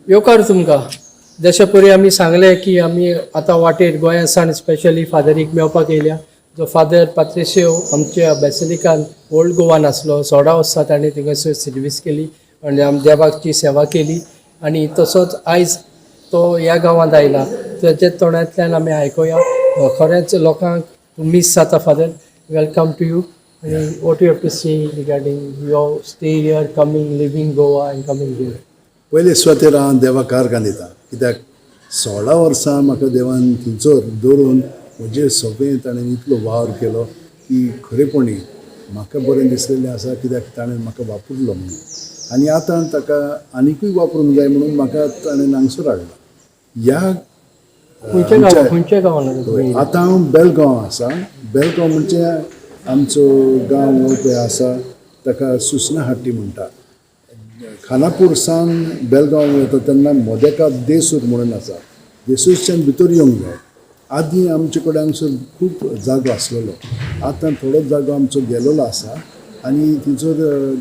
येवकार तुमकां. जशे परी आमी सांगलें की आमी आतां वाटेर गोंया सावन स्पेशली फादरीक मेळपाक येयल्या, जो फादर पात्रिसियो आमच्या बेसिलिकान ओल्ड गोवान आसलो. 16 वर्सां ताणें थिंगासर सर्वीस केली आनी आम देवाची सेवा केली आनी तसोच आयज तो ह्या गांवांत आयला. ताच्या तोंडांतल्यान आमी आयकुया. खरेंच लोकांक मीस जाता. Father, welcome to you. आनी what you have to say regarding your stay here, coming, leaving Goa and coming here? पयले सुवातेर हांव देवाक कारकान दिता, कित्याक 16 वर्सां म्हाका देवान थंयसर दवरून म्हजेर सगळें ताणें इतलो वावर केलो की खरेपणी म्हाका बरें दिसलेलें आसा, कित्याक ताणें म्हाका वापरलो म्हणून. आनी आतां ताका आनिकूय वापरूंक जाय म्हणून म्हाका ताणें हांगसर हाडला ह्या खंयच्या गांवां, खंयच्या गांवांत तुमी? आतां हांव बेलगांव आसा. बेलगांव म्हणजे आमचो गांव हो पळय आसा, ताका सुसनाहट्टी म्हणटा. खानापूर सावन बेलगांव वता तेन्ना मोदेका देसूर म्हणून आसा. देसूरच्यान भितर येवंक जाय. आदीं आमचे कडेन हांगसर खूब जागो आसलेलो. आतां थोडो जागो आमचो गेलेलो आसा आनी थंयसर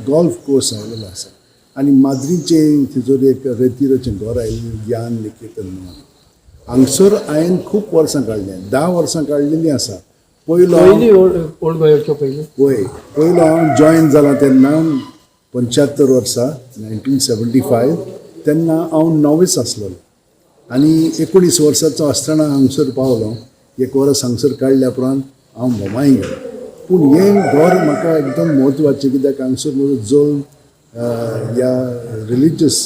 गोल्फ कोर्स आयलेलो आसा आनी माद्रीचें थंयसर एक रेतिराचें घर आयिल्लें, ज्ञान निकेतन म्हणून. हांगसर हांवें खूब वर्सां काडलीं, 10 वर्सां काडलेलीं आसा. पयलो हांव पयलीं ओल्ड गोंयच्यो पयलीं. वय, पयलो हांव जॉयन जाला तेन्ना 75 वर्सा, 1975. तेन्ना हांव नॉवीस आसलेलो आनी 19 वर्साचो आसतना हांगसर पावलो. एक वर्स हांगसर काडल्या उपरांत हांव बोमाय गेलो. पूण हें घर म्हाका एकदम म्हत्वाचें, कित्याक हांगसर म्हजो जल्म ह्या रिलिजियस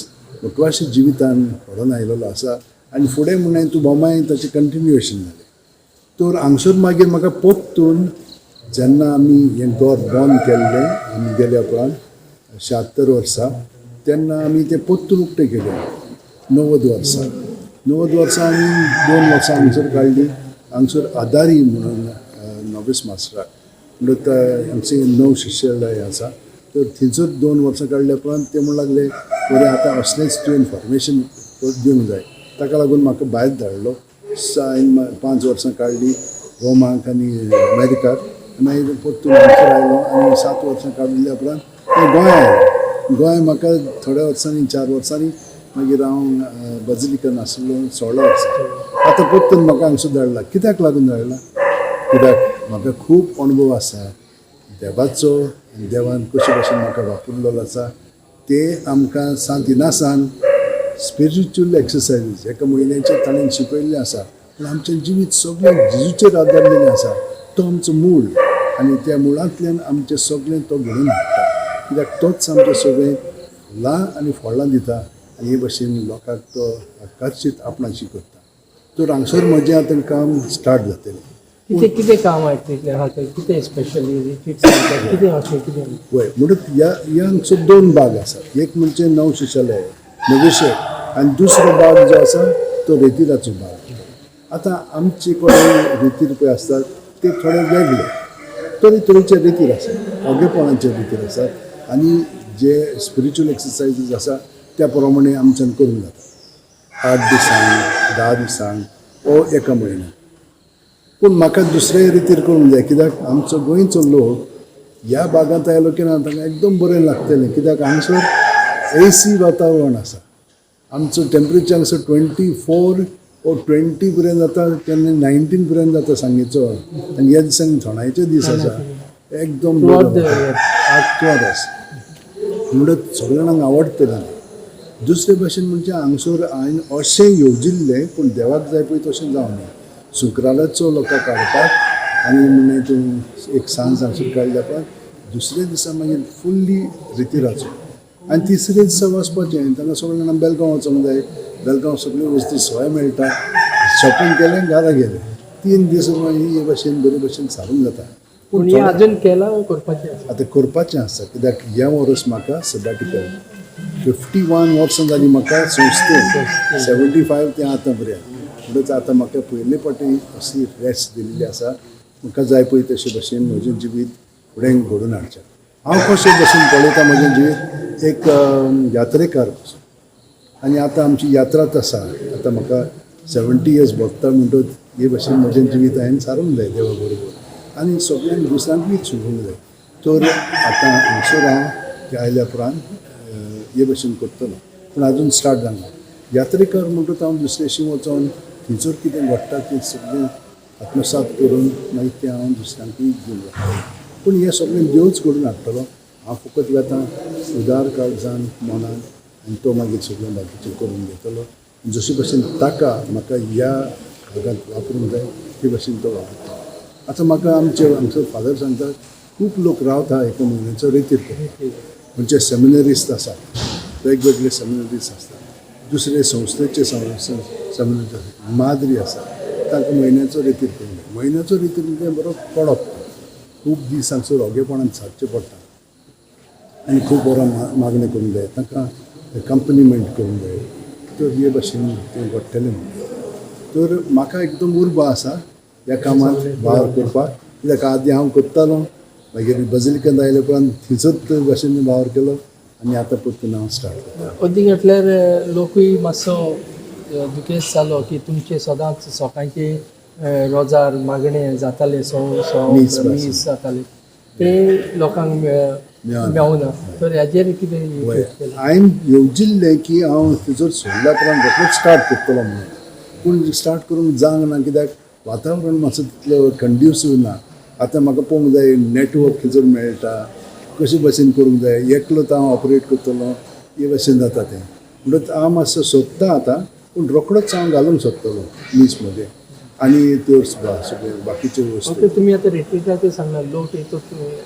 मटवाशी जिवितान घडोवन आयलेलो आसा. आनी फुडें म्हणून तूं बोमाय ताचें कंटिन्युएशन जालें. तर हांगसर मागीर म्हाका परतून जेन्ना आमी हें घर बंद केल्लें, आमी गेल्या उपरांत 76 वर्सा, तेन्ना आमी तें परतून उक्तें केलें 90 वर्सा. 90 वर्सां आमी 2 वर्सां हांगसर काडलीं. हांगसर आदारी म्हणून नॉवीस मास्टराक म्हणटा, आमचे णव शिष्यालय आसा. तर थंयसर 2 वर्सां काडल्या उपरांत ते म्हणूंक लागले, बरें, आतां असलेंच तुवें फॉर्मेशन दिवंक जाय. ताका लागून म्हाका भायर धाडलो. हांवें 5 वर्सां काडलीं रोमाक आनी अमेरिकाक. मागीर परतून हांगसर आयलो आनी 7 वर्सां काडल्या उपरांत हांव गोंया आयलो. गोंय म्हाका थोड्या वर्सांनी, 4 वर्सांनी मागीर हांव बजलिकन आसलो 16 वर्सां. आतां परतून म्हाका हांगसर धाडला. कित्याक लागून धाडला? कित्याक म्हाका खूब अणभव आसा देवाचो आनी देवान कशे भशेन म्हाका वापरलेलो आसा ते आमकां सांत इनासान स्पिरिच्युअल एक्सरसायजीस एका म्हयन्याचें ताणें शिकयल्लें आसा. पूण आमचें जिवीत सगळें जेजूचेर आदारलेलें आसा. तो आमचो मूळ आनी त्या मुळांतल्यान आमचें सगळें तो घडोवन हाडटा, कित्याक तोच आमचें सगळें फुलां आनी फळां दिता आनी हे भशेन लोकांक तो आकर्शीत आपणाशी करता. तर हांगसर म्हजें आतां काम स्टार्ट जातलें. कितें कितें काम आयकतलें आहा थंय? कितें स्पेशली रिट्रीट सेंटर कितें अशें कितें? वय, म्हणून ह्या ह्या हांगसर दोन भाग आसात. एक म्हणजे नव शिष्यालय नवेशे आनी दुसरो भाग जो आसा तो रेतिराचो भाग. आतां आमचे कडेन रेतीर पळय आसतात ते थोडे वेगळे तरी तरेचे रेतीर आसात, ओगेपणाचे रेतीर आसात आनी जे स्पिरिच्युअल एक्सरसायजीस आसा त्या प्रमाणे आमच्यान करूंक जाता, 8 दिसांक, 10 दिसांक ओ एका म्हयन्याक. पूण म्हाका दुसरे रितीर करूंक जाय, कित्याक आमचो गोंयचो लोक ह्या भागांत आयलो की ना तांकां एकदम बरें लागतलें, कित्याक हांगसर एसी वातावरण आसा. आमचो टेम्परेचर हांगसर 24 ओ 20 पर्यंत जाता, केन्ना 19 पर्यंत जाता सांजेचो. आनी ह्या दिसांनी थोंडायचे दीस आसा एकदम. Throughout the year. आठ वरस म्हणटच सगळ्या जाणांक आवडटलें. दुसरे भाशेन म्हणजे हांगसर हांवें अशें येवजिल्लें, पूण देवाक जाय पळय तशें जावना. शुक्राराचो लोकांक काडपाक आनी म्हणलें तूं एक सांज हांगसर काडल्या उपरांत दुसऱ्या दिसा मागीर फुल्ली रितिराचो आनी तिसरे दिसा वचपाचें. तांकां सगळ्या जाणां बेलगांव वचोंक जाय. बेलगांव सगळ्यो वस्तू सोय मेळटा. शॉपिंग केलें, घरा गेलें. 3 दीस मागीर हे भशेन बरे भशेन सारूंक जाता. पूण हें अजून केलां करपाचें आसा? आतां करपाचें आसा, कित्याक हें वर्स म्हाका सबाटिकल. 51 वर्सां जालीं म्हाका संस्थेन, 75 तें आतां पर्यंत. म्हणटच आतां म्हाका पयले फावटी असली रेस्ट दिल्ली आसा. म्हाका जाय पळय तशे भशेन म्हजें जिवीत फुडें घडोवन हाडचें. हांव कशे भशेन पळयता म्हजें जिवीत, एक यात्रेकार कसो. आनी आतां आमची यात्राच आसा. आतां म्हाका 70 इयर्स भोगता म्हणटच हे भशेन म्हजें जिवीत हांवें सारूंक जाय देवा बरोबर आनी सगळ्यांक दुसऱ्यांकूय शिकोवंक जाय. तर आतां हांगसर हांव आयल्या उपरांत हे भशेन करतलो, पूण आजून स्टार्ट जावंक ना. यात्रेकर म्हणटकच हांव दुसऱ्याशी वचोन थंयसर कितें घडटा तें सगळें आत्मसात करून मागीर तें हांव दुसऱ्यांकूय दिवंक वता. पूण हें सगळें देवच घडून हाडटलो. हांव फकत वेता उदार काळजान मनान आनी तो मागीर सगळें बाकीचें करून घेतलो. जशे भशेन ताका म्हाका ह्या भागांत वापरूंक जाय ते भशेन तो वापरता. आतां म्हाका आमचे हांगसर फादर सांगता, खूब लोक रावता एका म्हयन्याचो रेतीर करता. म्हणजे सेमिनरिस्ट आसात, वेगवेगळे सेमिनरीज आसतात, दुसरे संस्थेचे सेमिनरीज आसात, माद्री आसा, तांकां म्हयन्याचो रेतीर करूंक जाय. म्हयन्याचो रेतीर म्हणजे बरो कडक, खूब दीस हांगसर ओगेपणान सारचें पडटा आनी खूब बरो मागणें करूंक जाय, तांकां एकाम्पनिमेंट करूंक जाय. तर हे भशेन तें घडटलें म्हणून तर म्हाका एकदम उर्बा आसा ह्या कामांत वावर करपाक. कित्याक आदीं हांव करतालो, मागीर बजलिकांत आयले उपरांत थंयसर भशेन वावर केलो आनी आतां परतून हांव स्टार्ट करता. अदीं म्हटल्यार लोकूय मातसो दुखेस्त जालो की तुमचे सदांच सकाळचे रोजार मागणें जातालें, सो सो मीस. मीस जातालें, ते लोकांक मेळना. मेवना. तर हेजेर कितें वय, हांवें येवजिल्लें की हांव थंयसर सोडल्या उपरांत रोखडोच स्टार्ट करतलो म्हणून, पूण स्टार्ट करूंक जावंक ना कित्याक वातावरण मातसो तितलो कंड्युसीव ना. आतां म्हाका पळोवंक जाय नॅटवर्क खंयसर मेळटा, कशे भशेन करूंक जाय, एकलो तो हांव ऑपरेट करतलो हे भशेन जाता तें. म्हणटच हांव मातसो सोदतां आतां, पूण रोखडोच हांव घालूंक सोदतलो मीस मदें आनी त्यो सगळ्यो बाकीच्यो वस्तू. ओके, तुमी आतां रिट्रीटाचें सांगला, लोक येतूच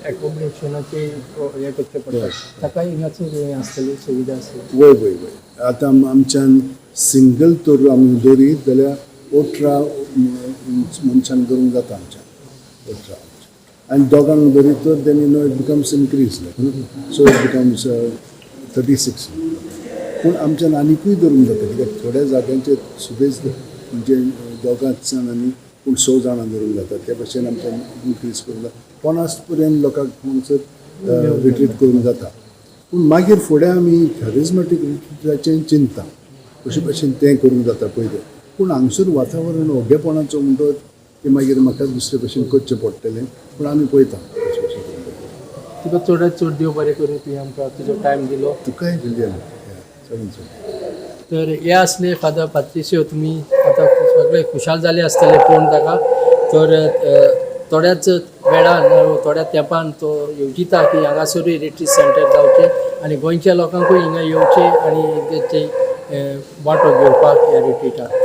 एकोमोडेशनाचे हें करचें पडटा, ताकाय हिंगासर हें आसतली सुविधा आसतली? वय वय वय, आतां आमच्यान सिंगल तर आमी दवरीत जाल्यार 18 मनशांक धरूंक जाता आमच्यान, 18. आनी दोगांक दवरीत तर then you know it becomes increase, so it becomes 36. पूण आमच्यान आनिकूय धरूंक जाता कित्याक थोड्या जाग्यांचेर सुबेज म्हणजे दोगांच जाणांनी पूण स जाणां धरूंक जाता. ते भशेन आमच्यान इनक्रीज करूंक जाता, 50 पर्यंत लोकांक हांगसर रिट्रीट करूंक जाता. पूण मागीर फुडें आमी कॅरिजमेटीक रिट्रीटाचें चिंतता, अशे भशेन तें करूंक जाता पयलें. पूण हांगसर वातावरण ओगेपणाचो म्हणटच तें मागीर म्हाका दुसरे भशेन करचें पडटलें. पूण आमी पळयता कशें कशें करूंक जाता. तुका चडांत चड देव बरें करूं, तुवें आमकां तुजो टायम दिलो. तुकाय जुलियन चडून चड. तर हे आसले फादर पात्रिसियो. तुमी आतां सगळे खुशाल जाले आसतले पळोवन ताका. तर थोड्याच वेळान, थोड्या तेंपान तो येवजिता की हांगासरूय रिट्रीट सेंटर जावचें आनी गोंयच्या लोकांकूय हिंगा येवचें आनी तेचे वांटो घेवपाक ह्या रिट्रीटाक.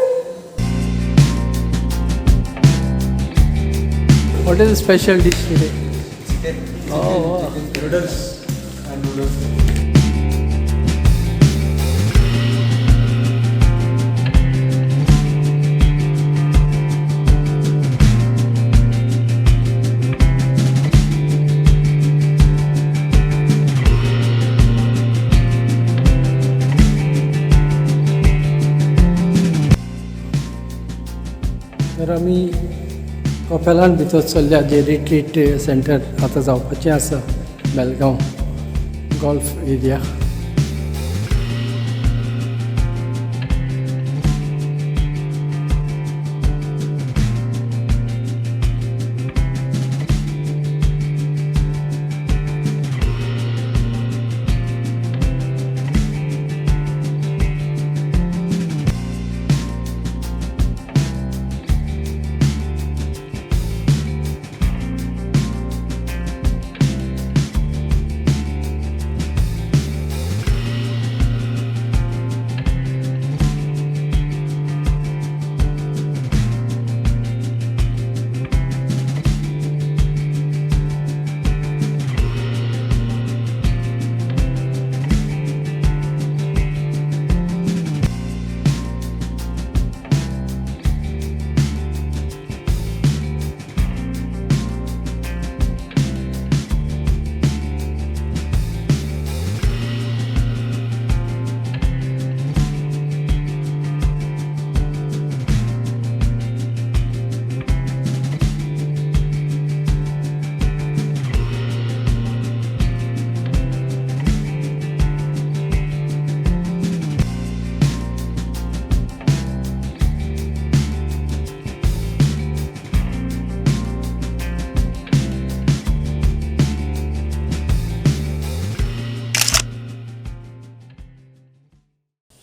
What is special dish today? Oh. Noodles and noodles. तर आमी कपेलान भितर सरल्या, जे रिट्रीट सेंटर आतां जावपाचें आसा Belgaum golf area.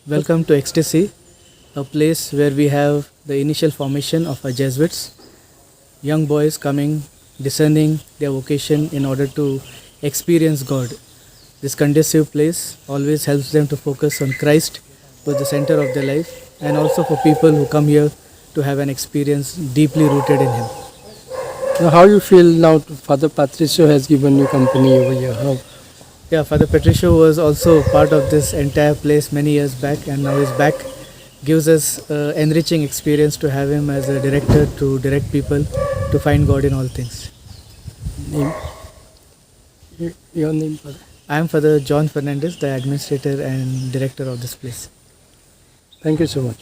Welcome to Ecstasy, a place where we have the initial formation of our Jesuits, young boys coming, discerning their vocation in order to experience God. This conducive place always helps them to focus on Christ, who is the center of their life, and also for people who come here to have an experience deeply rooted in Him. Now, how you feel now Father Patricio has given you company over here? How? Yeah, Father Patricio was also part of this entire place many years back, and now he's back. Gives us enriching experience to have him as a director to direct people to find God in all things. Name? Your name, Father? I am Father John Fernandez, the administrator and director of this place. Thank you so much.